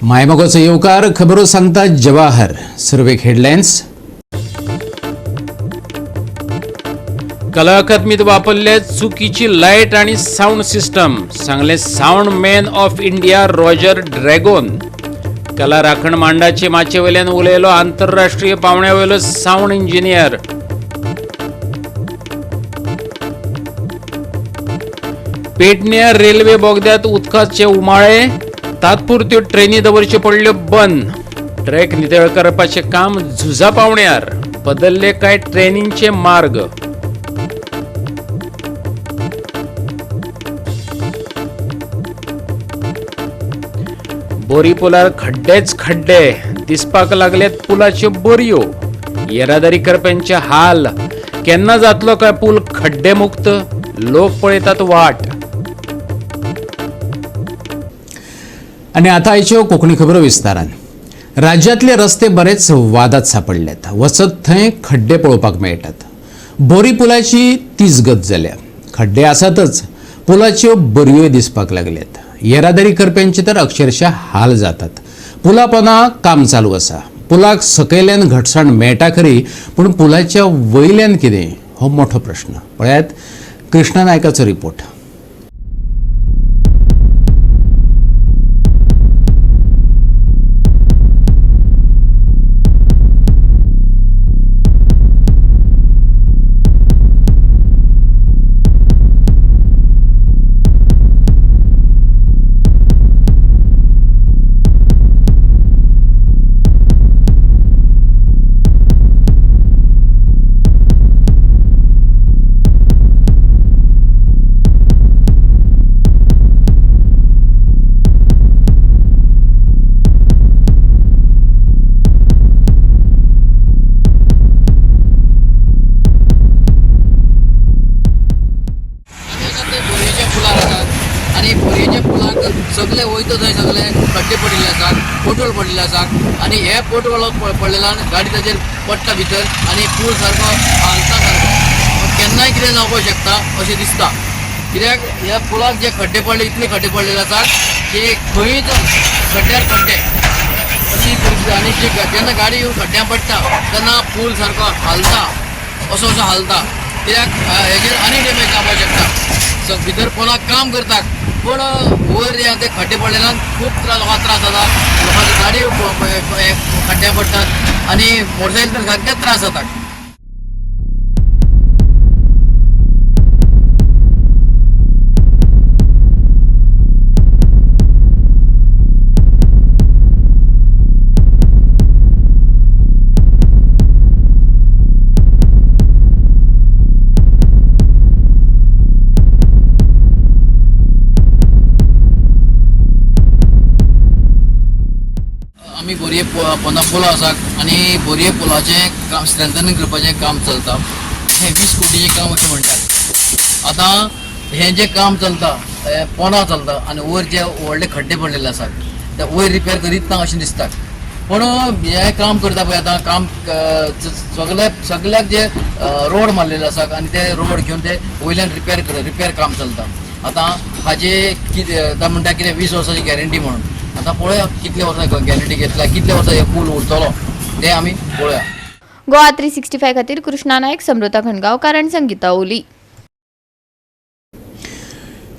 मायमोगाचो येवकार. खबरो सांगता जवाहर. सुरवेक हेडलायन्स. कला अकादमीत वापरले चुकीची लायट आणि साऊंड सिस्टम, सांगले sound man of India Roger Dragon. कला राखण मांडाचे माचयेवयल्यान उलयलो आंतरराष्ट्रीय पावंड्यावयलो साऊंड इंजिनियर. पेडण्या रेल्वे बोगद्यात उदकाचे उमाळे, तात्पुरत्यो ट्रेनी दवरच्यो पडल्यो बंद. ट्रॅक नितळ करपाचें काम झुजा पावण्यार, बदलले काय ट्रेनींचे मार्ग. बोरी पुलार खड्डेच खड्डे दिसपाक लागल्यात, पुलाच्यो बोरयो. येरादारी करप्यांचे हाल. केन्ना जातलो काय पूल खड्डे मुक्त, लोक पळयतात वाट. आनी आतां आयच्यो कोंकणी खबरो विस्तारान. राज्यांतले रस्ते बरेच वादात सापडल्यात. वचत थंय खड्डे पळोवपाक मेळटात. बोरी पुलाची तीच गत जाल्या. खड्डे आसातच, पुलाच्यो बरयोय दिसपाक लागल्यात. येरादारी करप्यांचे तर अक्षरशः हाल जातात. पुला पोंदा काम चालू आसा. पुलाक सकयल्यान घटसाण मेळटा खरी, पूण पुलाच्या वयल्यान कितें हो मोठो प्रश्न. पळयात कृष्णा नायकाचो रिपोर्ट. आमी आसा ते बोरयेच्या पुलार आसात आनी बोरयेच्या पुलाक सगळे वयता थंय सगळे खड्डे पडिल्ले आसात, पोटहोल पडिल्ले आसात आनी हे पोटहोल पडलेल्यान गाडी ताचेर पडटा भितर आनी पूल सारको हालता सारको, केन्नाय कितें जावपाक शकता अशें दिसता. कित्याक ह्या पुलाक जे खड्डे पडले, इतले खड्डे पडलेले आसात की खंयच खड्ड्यार खड्डे अशी परिस्थिती. आनी जेन्ना गाडी येवन खड्ड्यान पडटा तेन्ना पूल सारको हालता, असो असो हालता. कित्याक हेजेर आनी डॅमेज जावपाक शकता. सो भितर पोलाक काम करतात, पूण वयर जे ते खड्डे पडलेल्यान खूब त्रास, लोकांक त्रास जाता. लोकांची गाडी खड्ड्यान पडटात आनी मोटरसायकल तर सारकेच त्रास जातात. आमी बोरये पोंदा पुल आसात आनी बोरये पुलाचें काम स्ट्रेंथनिंग करपाचें काम चलता. हें 20 कोटीचें काम अशें म्हणटात. आतां हें जें काम चलता पोंदा चलता आनी वयर जे व्हडले खड्डे पडलेले आसात ते वयर रिपेर करीत ना अशें दिसता. पूण हें काम करता पळय आतां काम सगळ्याक जे रोड मारलेले आसात आनी ते रोड घेवन ते वयल्यान रिपेर कर रिपेर काम चलता. आतां हाजे कितें आतां म्हणटा कितें 20 वर्सांची गॅरंटी म्हणून. आतां पळोवया कितले वर्सां गॅरंटी घेतला, कितले वर्सां हे पूल उरतलो ते आमी पळोवया. गोवा 365 खातीर कृष्णा नायक, समृता खणगांवकार आनी संगीता ओली.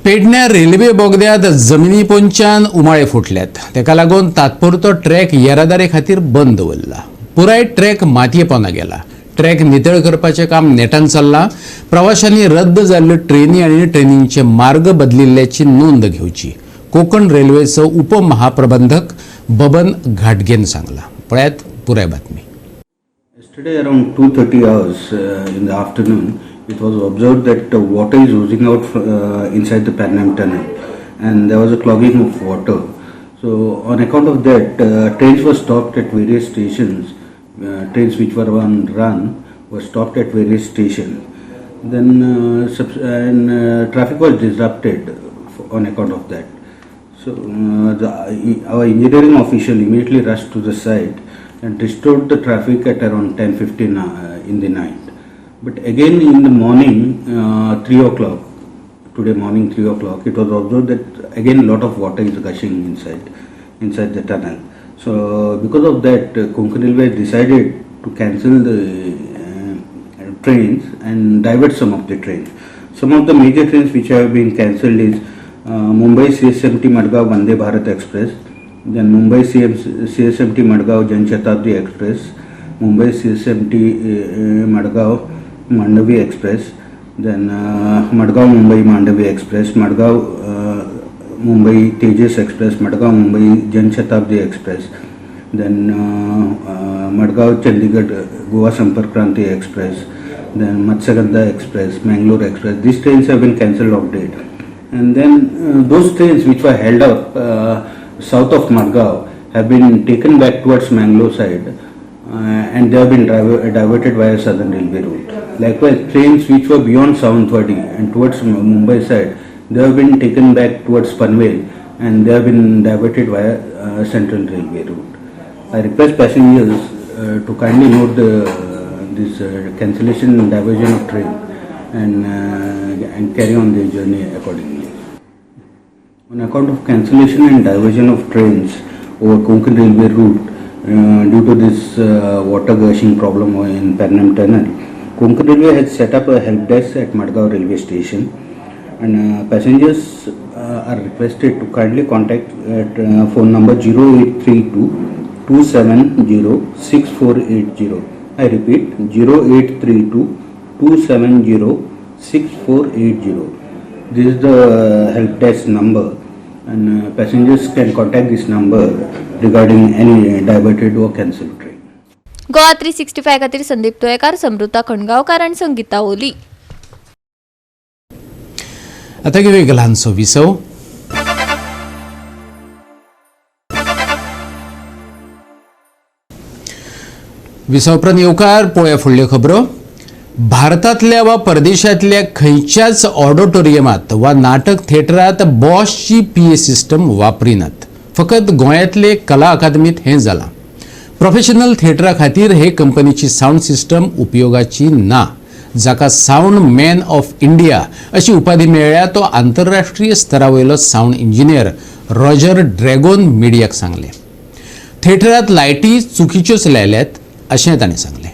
पेडण्या रेल्वे बोगद्यात जमिनी पोंच्यान उमाळे फुटल्यात. तेका लागून तात्पुरतो ट्रॅक येरादारी खातीर बंद दवरला. पुराय ट्रॅक मातये पोंदा गेला. ट्रॅक नितळ करपाचें काम नेटान चल्लां. प्रवाशांनी रद्द जाल्ल्यो ट्रेनी आनी ट्रेनींचे मार्ग बदलिल्ल्याची नोंद घेवची, कोकण रेल्वेचो उपमहाप्रबंधक बबन घाटगेन सांगला. पळयात पुराय बातमी. Yesterday around 2:30 hours in the afternoon, it was observed that water is oozing out inside the Pernem tunnel, and there was a clogging of water. So on account of that, trains were stopped at various stations. Trains which were on run were stopped at various stations. Then traffic was disrupted on account of that. So our engineering official immediately rushed to the site and restored the traffic at around 10:15 in the night. But again in the morning, 3 o'clock, today morning 3 o'clock, it was observed that again lot of water is gushing inside. inside the tunnel. So because of that, Konkan Railway decided to cancel the trains and divert some of the trains. Some of the major trains which have been cancelled is Mumbai CSMT Madgaon Vande Bharat Express, then Mumbai CSMT Madgaon Jan Shatabdi Express, Mumbai CSMT Madgaon Mandavi Express, then Madgaon Mumbai Mandavi Express, Madgaon Mumbai Tejas Express, Madgaon Mumbai Jan Shatabdi Express, then Madgaon Chandigarh Goa Sampark Kranti Express, then Matsyagandha Express, Mangalore Express. These trains have been cancelled off date. And then those trains which were held up south of Madgaon have been taken back towards Mangalore side and they have been diverted via Southern Railway route. Likewise, trains which were beyond Sawantwadi and towards Mumbai side, they have been taken back towards Panvel and they have been diverted via Central Railway route. I request passengers to kindly note this cancellation and diversion of train and carry on their journey accordingly. On account of cancellation and diversion of trains over Konkan Railway route due to this water gushing problem in Pernem Tunnel, Konkan Railway has set up a help desk at Madgaon railway station, and passengers are requested to kindly contact at phone number 0832 270 6480. I repeat, 0832 270 6480. This is the help desk number, and passengers can contact this number regarding any diverted or cancelled train. Goa 365 खातीर संदीप तुयेकार, समृता खणगांवकार आनी संगीता ओली. आतां घेवया एक ल्हानसो विसव. विसव उपरांत येवकार. पळोवया फुडल्यो खबरो. भारतांतल्या वा परदेशांतल्या खंयच्याच ऑडिटोरियमात वा नाटक थिएटरात बॉसची पीए सिस्टम वापरिनात. फकत गोंयांतले कला अकादमीत हें जालां. प्रोफेशनल थिएटरा खातीर हे कंपनीची सावंड सिस्टम उपयोगाची ना. जाका सावंड मॅन ऑफ इंडिया अशी उपाधी मेळ्ळ्या तो आंतरराष्ट्रीय स्तरा वयलो सावंड इंजिनियर रॉजर ड्रॅगोन मिडियाक सांगलें, थिएटरात लायटी चुकीच्योच लायल्यात अशें ताणें सांगलें.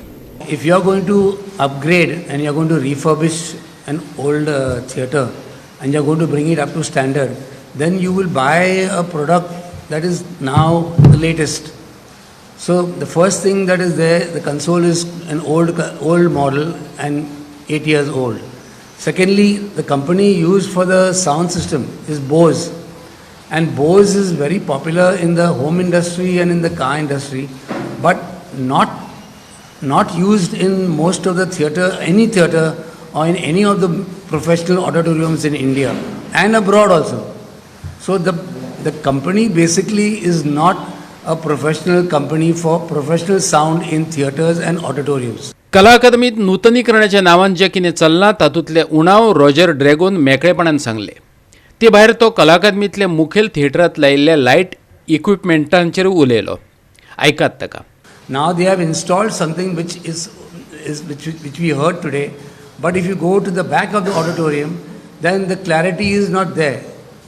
If you are going to upgrade and you are going to refurbish an old theatre and you are going to bring it up to standard, then you will buy a product that is now the latest. So the first thing that is there, the console is an old model and 8 years old. Secondly, the company used for the sound system is Bose. And Bose is very popular in the home industry and in the car industry, but not used in most of the theatre, any theatre or in any of the professional auditoriums in India and abroad also. So the company basically is not a professional company for professional sound in theatres and auditoriums. कला अकादमीत नूतनीकरणाच्या नांवान जें कितें चल्लां तातूंतले उणाव Roger ड्रॅगोन मेकळेपणान सांगले. ते भायर तो कला अकादमींतल्या मुखेल थिएटरांत लायिल्ल्या लायट इक्विपमेंटांचेर उलयलो. आयकात ताका. Now they have installed something which is which we heard today, but if you go to the back of the auditorium, then the clarity is not there.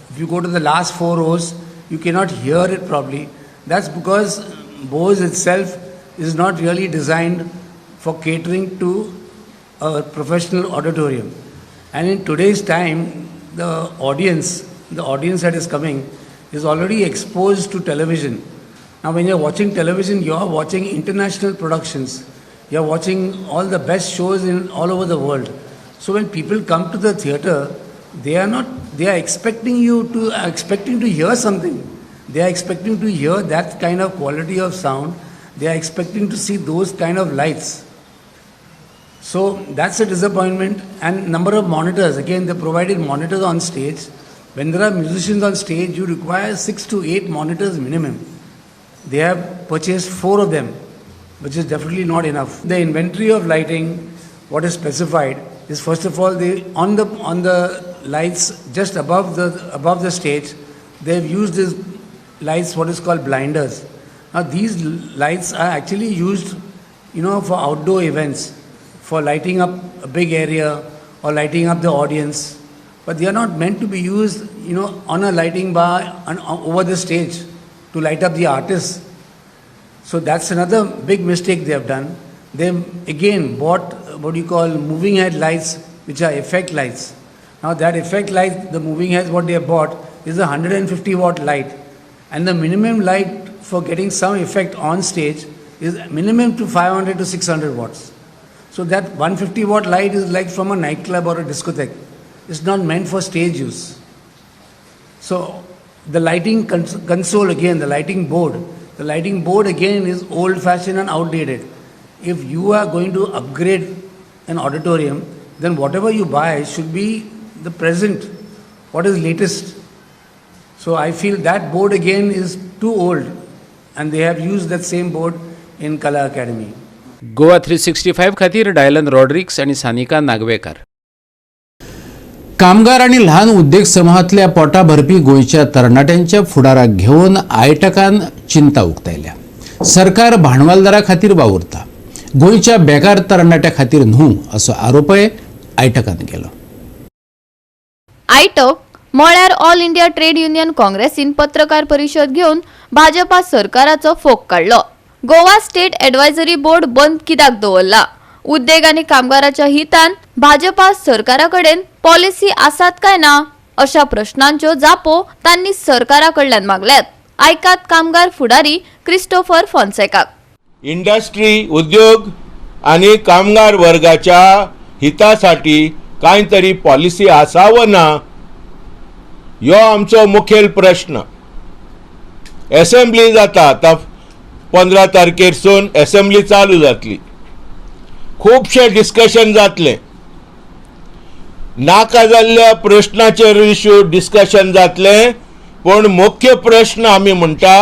If you go to the last four rows, you cannot hear it properly. That's because Bose itself is not really designed for catering to a professional auditorium. And in today's time, the audience that is coming is already exposed to television. Now, when you're watching television, you're watching international productions. You're watching all the best shows in all over the world. So when people come to the theater, they are not, they are expecting to hear something. They are expecting to hear that kind of quality of sound. They are expecting to see those kind of lights. So that's a disappointment. And number of monitors, again, they provided monitors on stage. When there are musicians on stage, you require 6 to 8 monitors minimum. They have purchased four of them, which is definitely not enough. The inventory of lighting, what is specified, is first of all the on the lights just above the stage, they have used these lights, what is called blinders. Now these lights are actually used for outdoor events, for lighting up a big area or lighting up the audience, but they are not meant to be used on a lighting bar over the stage. to light up the artists. So that's another big mistake they have done. They again bought what you call moving head lights, which are effect lights. Now that effect light, the moving heads, what they have bought is a 150 watt light. And the minimum light for getting some effect on stage is minimum to 500 to 600 watts. So that 150 watt light is like from a nightclub or a discotheque. It's not meant for stage use. So the lighting console again, the lighting board again is old-fashioned and outdated. If you are going to upgrade an auditorium, then whatever you buy should be the present, what is latest. So I feel that board again is too old, and they have used that same board in Kala Academy. Goa 365 खातीर Dylan Rodrigues आनी सानिका नागवेकार. कामगार आनी ल्हान उद्देग समूहांतल्या पोटा भरपी गोंयच्या तरणाट्यांच्या फुडाराक घेवन आयटकान चिंता उक्तायल्या. सरकार भांडवलदारा खातीर वावुरता, गोंयच्या बेकार तरणाट्या खातीर न्हू असो आरोपय आयटकान केलो. आयटक म्हळ्यार ऑल इंडिया ट्रेड युनियन काँग्रेसीन पत्रकार परिशद घेवन भाजपा सरकाराचो फोग काडलो. गोवा स्टेट एडवायझरी बोर्ड बंद कित्याक दवरला? उद्देग आनी कामगाराच्या हितान भाजपा सरकारा कडेन पॉलिसी आसात काय ना अशा प्रश्नांच्यो जापो तांणी सरकारा कडल्यान मागल्यात. आयकात कामगार फुडारी क्रिस्टोफर फोन्सेकाक. इंडस्ट्री, उद्योग आनी कामगार वर्गाच्या हितासाठी कांय तरी पॉलिसी आसा व ना ह्यो आमचो मुखेल प्रश्न. एसेंब्ली जाता आतां 15 तारखेरसून एसेंब्ली चालू जातली, खुबशें डिस्कशन जातलें, नाका जाल्ल्या प्रश्नाचेर इश्यू डिस्कशन जातलें. पूण मुख्य प्रश्न आमी म्हणटा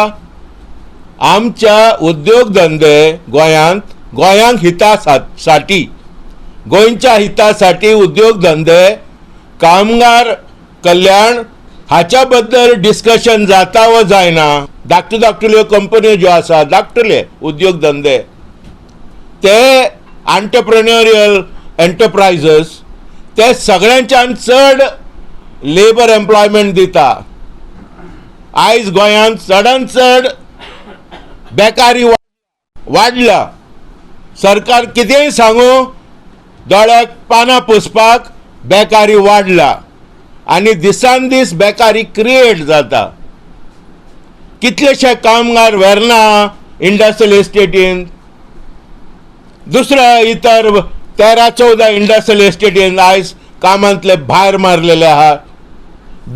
आमच्या उद्योगधंदे गोंयांत, गोंयांक हितासाठी, गोंयच्या हितासाठी उद्योगधंदे, कामगार कल्याण हाच्या बद्दल डिस्कशन जाता व जायना. धाकट्यो धाकटुल्यो कंपन्यो ज्यो आसा, धाकटुले उद्योगधंदे, ते एंटरप्रेन्युरियल एंटरप्रायझस ते सगळ्यांच्यान चड लेबर एम्प्लॉयमेंट दिता. आयज गोंयांत चडान चड बेकारी वाडल्या. सरकार कितेंय सांगू, दोळ्याक पानां पुसपाक बेकारी वाडल्या आनी दिसान दीस बेकारी क्रिएट जाता. कितलेशे कामगार वेर्ना इंडस्ट्रियल इस्टेटीन, दुसऱ्या इतर 13-14 इंडस्ट्रियल इस्टेटीन आयज कामांतले भायर मारलेले आहा.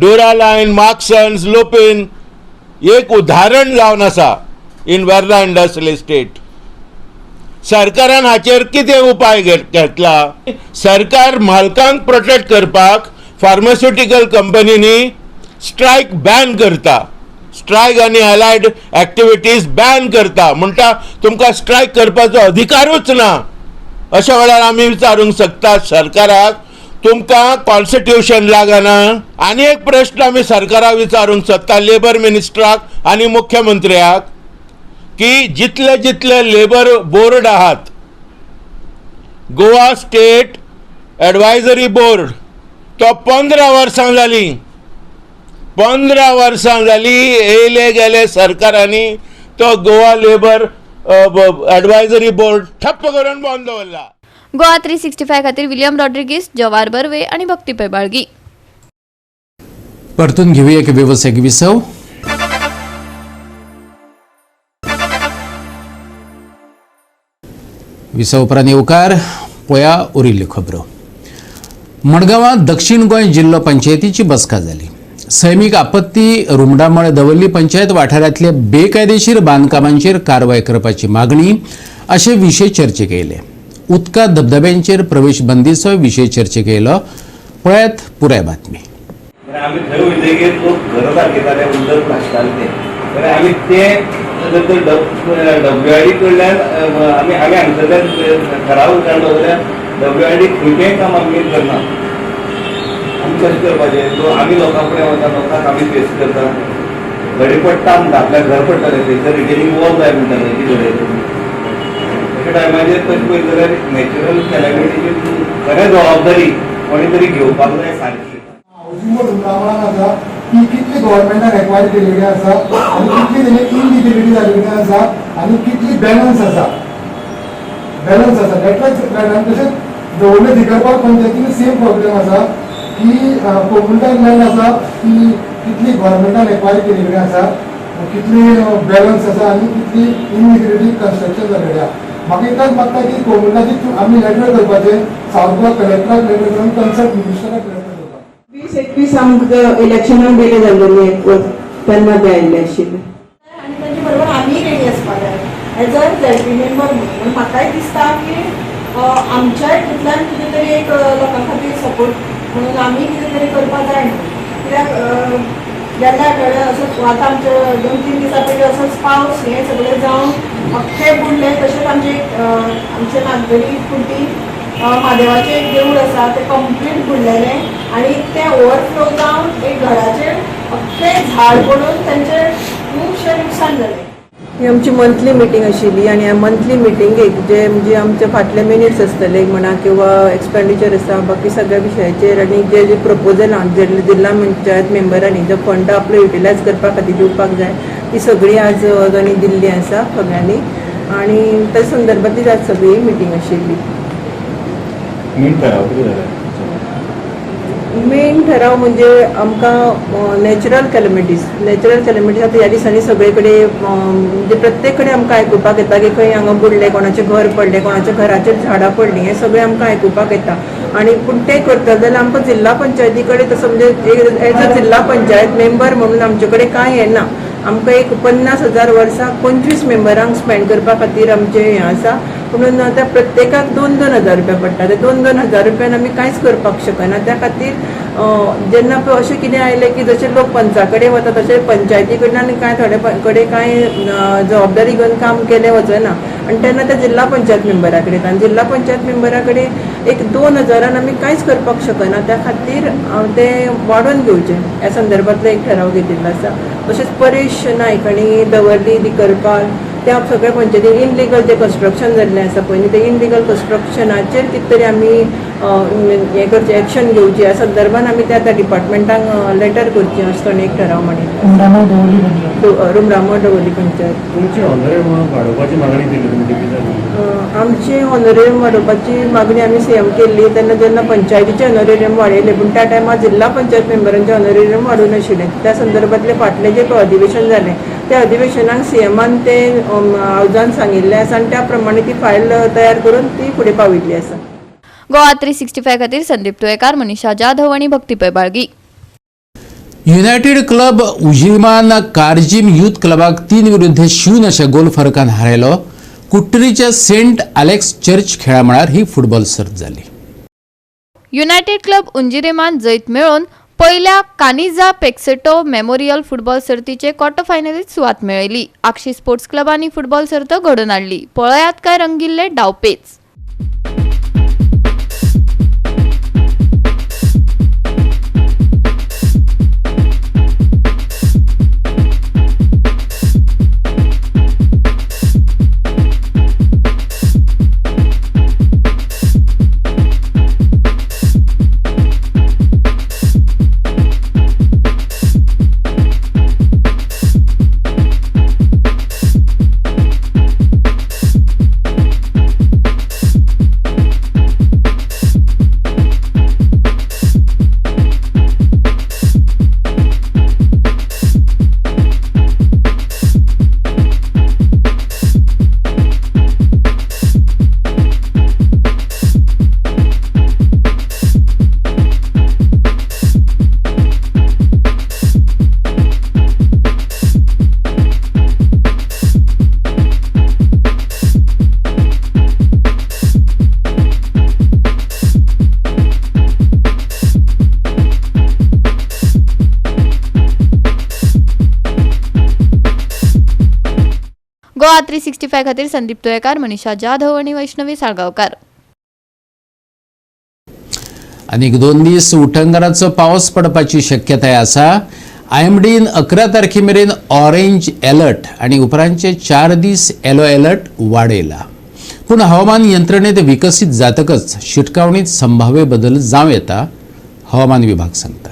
डुरालायन, मार्क्सन्स, लुपीन एक उदाहरण जावन आसा इन वेर्ना इंडस्ट्रियल इस्टेट. सरकारान हाचेर कितें उपाय घेतला? सरकार मालकांक प्रोटेक्ट करपाक फार्मास्युटिकल कंपनींनी स्ट्रायक बॅन करता, स्ट्रायक आनी अलायड एक्टिविटीज बॅन करता. म्हणटा तुमकां स्ट्रायक करपाचो अधिकारूच ना. अशा वेळार आमी विचारूंक शकता सरकाराक, तुमकां कॉन्स्टिट्युशन लागना? आनी एक प्रश्न आमी सरकाराक विचारूंक सोदता, लेबर मिनिस्टराक आनी मुख्यमंत्र्याक, की जितले जितले लेबर बोर्ड आहात, गोवा स्टेट एडवायझरी बोर्ड तो 15 वर्सां जालीं, 15 वर्सां जालीं येयले गेले सरकारांनी तो गोवा लेबर एडवायझरी बोर्ड ठप्प करून बंद दवरला. गोवा 365 खातीर विलियम रॉड्रिगीस, जवार बर्वे आनी भक्ती पैबाळगी. परतून घेऊया एक वेवसायीक विसव. विसव उपरांत येवकार पळया उरिल्ल्यो खबरो. मडगांवां दक्षिण गोंय जिल्लो पंचायतीची बसका जाली. सैमीक आपत्ती रुमडामळ दवर्ली पंचायत वाठारांतले बेकायदेशीर बांदकामांचेर कारवाय करपाची मागणी अशे विशय चर्चेक येयले. उदका धबधब्यांचेर प्रवेश बंदीचो विशय चर्चेक येयलो. पळयात पुराय बातमी. आमी थंय वयतकीर लोक घरां दाखयताले, उदक भाजताले ते. जाल्यार आमी ते जर तर डब्ल्यू I D कडल्यान आमी आमी हांगसरल्यान ठराव काडलो जाल्यार डब्ल्यू I D खंयचेंय काम आमगेर करना. आमी कशें करपाचें? सो आमी लोकां फुडें वता, लोकांक आमी फेस करता. घडी पडटा म्हणटा, आपल्याक घर पडटालें, थंयसर रिटेनिंग वॉल जाय म्हणटाले ती घडयतली. अशा टायमाचेर तशें पळयत जाल्यार नॅचरल कॅलॅमिटीची खरें जबाबदारी कोणी तरी घेवपाक जाय सारकी. हावसिंग बोर्ड रुमडामळान आसा. ती कितली गव्हर्मेंटान एक्वायर केल्ली आसा आनी कितली तेणी इनलिजिबिलिटी जाल्ली आसा आनी कितली बॅलन्स आसा, बॅलन्स आसा नेटवर्क लँडान. तशेंच दवर्ले दिगरपाल पंचायतीन सेम प्रॉब्लेम आसा की कोमुनिदाद लँड आसा ती कितली गव्हर्मेंटान एक्वायर केल्ली आसा, कितली बॅलन्स आसा आनी कितली इनलिजिबिलिटी कन्स्ट्रक्शन जाल्लें आसा. म्हाका इतलेंच मागता की कोमुनिदादीक आमी लेटर करपाचें, सावथ गोवा कलेक्टराक लेटर करून कन्सर्न मिनिस्टराक लेटर करपाक. 20-21 आमकां इलेक्शनाक बेले जाल्लेली तेन्ना ते आयिल्ले आशिल्ले. आनी तांचे बरोबर आमीय रेडी आसपा जाय एज अ झेडपी मेंबर म्हणून. पूण म्हाकाय दिसता की आमच्याय हितूंतल्यान कितें तरी एक लोकां खातीर सपोर्ट म्हणून आमी कितें तरी करपा जाय म्हणून. कित्याक गेल्ल्या आठवड्यात असोच, आतां आमचे 2-3 दिसां पयलीं असोच पावस हें सगळें जावन अख्खें बुडलें. तशेंच आमचे एक आमचे नागझरी कुड्डी म्हादेवाचें एक देवूळ आसा, तें कंप्लीट बुडलेलें आनी तें ओवरफ्लो जावन एक घराचेर अख्खें झाड पडून तेंचें खुबशें नुकसान जालें. ही आमची मंथली मिटींग आशिल्ली आनी ह्या मंथली मिटिंगेक जे म्हणजे आमचे फाटले मिनिट्स आसतले म्हणा किंवा एक्सपेंडिचर आसा, बाकी सगळ्या विशयाचेर आनी जे जे प्रपोजलां जे जिल्हा पंचायत मेंबरांनी जो फंड आपलो युटिलायज करपा खातीर दिवपाक जाय, ती सगळी आज तांणी दिल्ली आसा सगळ्यांनी आनी त्या संदर्भांतलीच आज सगळी मिटींग आशिल्ली. मेन ठराव कितें जाला? मेन ठराव म्हणजे आमकां नॅचरल कॅलमिटीज, नॅचरल कॅलमिटीज आतां ह्या दिसांनी सगळे कडेन, म्हणजे प्रत्येक कडेन आमकां आयकुपाक येता की खंय हांगा बुडलें, कोणाचें घर पडलें, कोणाच्या घराचेर झाडां पडलीं, हें सगळें आमकां आयकुपाक येता. आनी पूण तें करतले जाल्यार आमकां जिल्हा पंचायती कडेन तसो म्हणजे एज अ जिल्हा पंचायत मेंबर म्हणून आमचे कडेन कांय येना. आमकां एक 50,000 वर्साक 25 मेंबरांक स्पेंड करपा खातीर आमचें हें आसा, पुणून त्या प्रत्येकाक 2-2 हजार रुपया पडटा. ते 2-2 हजार रुपयान आमी कांयच करपाक शकना. त्या खातीर जेन्ना पळय अशें कितें आयलें की जशें लोक पंचा कडेन वता, तशें पंचायती कडल्यान कांय थोडे कडेन कांय जबाबदारी घेवन काम केलें वचना आनी तेन्ना त्या जिल्हा पंचायत मेंबरा कडेन येता आनी जिल्हा पंचायत मेंबरा कडेन एक 2 हजारान आमी कांयच करपाक शकना. त्या खातीर ते वाडोवन घेवचें ह्या संदर्भांतलो एक ठराव घेतिल्लो आसा. तशेंच परेश नायक आनी दवर्ली दिकरपाल त्या सगळ्या पंचायतीन इनलिगल जें कन्स्ट्रक्शन जाल्लें आसा पयलीं, ते इनलिगल कन्स्ट्रक्शनाचेर कितें तरी आमी हें करचें, एक्शन घेवची ह्या संदर्भान आमी त्या त्या डिपार्टमेंटांक लेटर करची अशें ताणें एक ठराव मांडिल्लो. रुमडामळ दवर्ली पंचायत. तुमची ऑनरेरियम वाडोवपाची मागणी केली तुमी कितें? आमची ऑनरेरियम वाडोवपाची मागणी आमी सीएम केल्ली तेन्ना, जेन्ना पंचायतीचे ऑनरेरियम वाडयले, पूण त्या टायमार जिल्हा पंचायत मेंबरांचे ऑनरेरियम वाडूं नाशिल्लें. त्या संदर्भातलें फाटलें जें पळय अधिवेशन जालें, त्या अधिवेशनाक सीएमान ते हावजान सांगिल्लें आसा आनी त्या प्रमाणे ती फायल तयार करून ती फुडें पावयिल्ली आसा. गोवा 365 खातीर संदीप तुयेकार, मनीषा जाधव आनी भक्ती पै बाळगी. युनायटेड क्लब उजिमान कारजीम युथ क्लबाक 3-0 अशा गोल फरकान हारयलो. कुट्टरीच्या सेंट आलेक्स चर्च खेळामळार ही फुटबॉल सर्त जाली. युनायटेड क्लब उंजिरेमान जैत मेळोवन पयल्या कानिजा पेक्सेटो मेमोरियल फुटबॉल सर्तीचे क्वॉर्टर फायनलीत सुवात मेळयली. आक्षी स्पोर्ट्स क्लबांनी फुटबॉल सर्त घडोवन हाडली. पळयात काय रंगिल्ले डावपेच. गोवा 365 खातीर संदीप तुयेकार, मनीषा जाधव आनी वैष्णवी साळगांवकार. आनीक 2 दीस उटंगाराचो पावस पडपाची शक्यताय आसा. आयएमडीन 11 तारखे मेरेन ऑरेंज अलर्ट आनी उपरांतचे 4 दीस येलो अलर्ट वाडयला. पूण हवामान यंत्रणेत विकसीत जातकच शिटकावणीत संभाव्य बदल जावं येता, हवामान विभाग सांगता.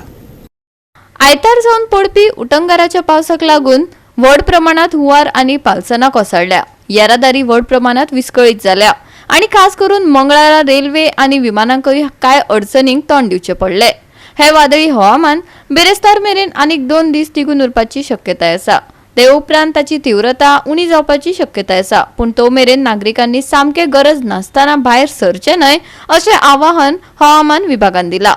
आयतार जावन पडपी उटंगाराच्या पावसाक लागून व्हड प्रमाणात हुंवार आनी पालसणां कोसळ्ळ्या. येरादारी व्हड प्रमाणात विस्कळीत जाल्या आनी खास करून मंगळारा रेल्वे आनी विमानांकय कांय अडचणींक तोंड दिवचें पडलें. हे वादळी हवामान बिरेस्तार मेरेन आनीक 2 दीस तिगून उरपाची शक्यताय आसा. ते उपरांत ताची तीव्रता उणी जावपाची शक्यताय आसा, पूण तो मेरेन नागरिकांनी सामकें गरज नासतना भायर सरचें न्हय अशें आवाहन हवामान विभागान दिलां.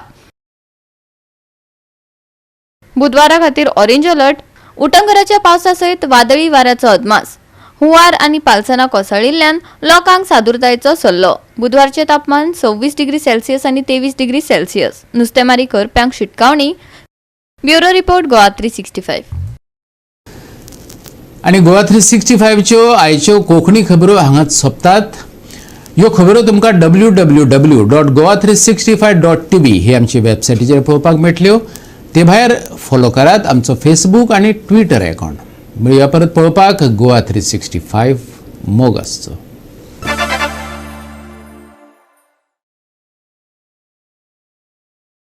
बुधवारा खातीर ऑरेंज अलर्ट. उटंगराच्या पावसा सयत वादळी वाऱ्याचो अदमास. हुंवार आनी पालसणां कोसळिल्ल्यान लोकांक सादुरतायेचो सल्लो. बुधवारचें तापमान 26 डिग्री सेल्सियस आनी 23 डिग्री सेल्सियस. नुस्तेमारी करप्यांक शिटकावणी. Bureau report, Goa 365. आनी गोवा 365च्यो आयच्यो कोंकणी खबरो हांगाच सोंपतात. ह्यो खबरो तुमकां www.goa365.tv ही आमची वेबसायटीचेर पळोवपाक मेळटल्यो. ते भायर फॉलो करात आमचो फेसबूक आनी ट्विटर अकाउंट. मेळया परत पळोवपाक गोवा 365. मोग आसचो.